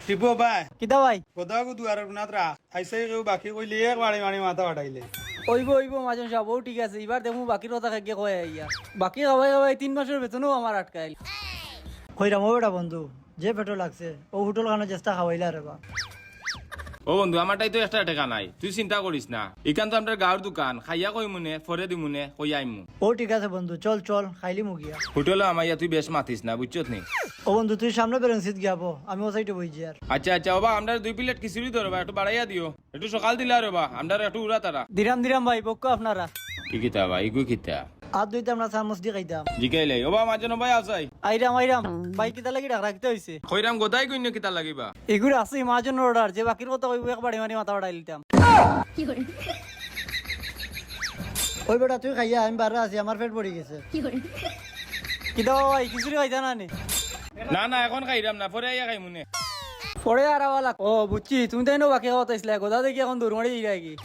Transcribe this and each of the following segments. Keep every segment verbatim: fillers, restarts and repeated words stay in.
টিপু ভাই, কিতা ভাই? কথা গো দুয়ারর কুনাত রাখ। আইসাই কেউ বাকি কইলে এক বাড়ি মারি মাথা ফাটাইলে। অইবো, অইবো, মাজন সাব, অউ ঠিক আছে। ইবার দেখমু বাকির কথা কাইকে কয় আইয়া। বাকি খাবাই খাবাই তিন মাসর বেতনও আমার আটকাইল। কইরাম ও বেটা বন্ধু, যে পেটো লাগছে, অউ হোটেল খানো চেষ্টা খাওয়াইলা রে বা। ও বন্ধু, আমারটাই তো একটা টেকা নাই, তুই চিন্তা করিস না। ইখান তো আমরার গাঁওর দোকান, খাইয়া কইমুনে, ফরে দিমুনে, কইয়া আইমু। ও ঠিক আছে বন্ধু, চল চল, খাইলিমু গিয়া। হোটেলো আমাইয়া তুই বেশ মাতিস না, বুঝছত নি? ও বন্ধু, তুই সামনে বেরেন্সিত গিয়া বো, আমি ও সাইডে বই যার। আচ্ছা আচ্ছা, ওবা, আমরার দুই প্লেট খিচুড়ি ধরো বা, একটু বাড়াইয়া দিও। একটু সকাল দিলা রে বা, আমরার একটু উড়া তারা। দিরাম দিরাম ভাই, বক্ক আপনারা। কি কিতা বা, ইগু কিতা? আর দুইটা আমরা চামচ দি খাইতাম। জিকাইলাই, ওবা, মাজন ভাই আছাই। আইরাম আইরাম। ভাই, কিতা লাগি ডাক রাখতে হইছে? কইরাম গদাই কইন্য কিতা লাগিবা? এগুর আছে মহাজন অর্ডার, যে বাকির কথা কইবো এক বাড়ি মারি মাথা ফাটাই দিতাম। ওই বেটা, তুই খাইয়া, আমি বারে আছি, আমার পেট ভরি গেছে। কিতা বা ভাই, খিচুড়ি খাইতা না নি? না না, এখন খাইরাম না, ফরে আইয়া খাইমুনে। ফরে আর আওয়া লাগ। ও বুঝছি, তুমি তাই না বাকি খাওয়াত আইসলা, গদা দেখি এখন দৌড় মারি যাইরা কি?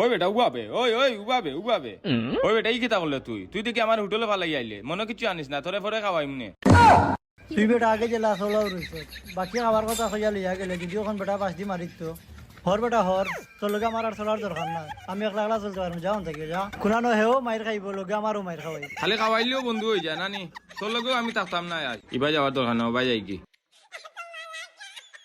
ওই বেটা, উবাবে, ওই ওই, উবাবে, উবাবে। ওই বেটা, ই কিতা করলে তুই? তুই দেখি আমার হোটেলো ফালাই আইলে, মনো কিচ্ছু আনিস না, তোরে ফরে খাওয়াইমুনে। তুই বেটা আগে জেলা চলাও রইছ, বাকি খাবার কথা কইয়া লইয়া গেলে যদি ওখান বেটা পাশ দি মারিত তো। হর বেটা হর, তোর লগে আমার আর চলার দরকার নাই, আমি একলা একলা চলতে পারমু, যা অন থাকি যা। কুনানো হেও মাইর খাইবো, লগে আমারও মাইর খাওয়াই। খালি খাওয়াইলেও বন্ধু অই যায় না নি? তোর লগেও আমি থাকতাম না আজ। ইবাই যাওয়ার দরকার না, ওবাই যাইগি।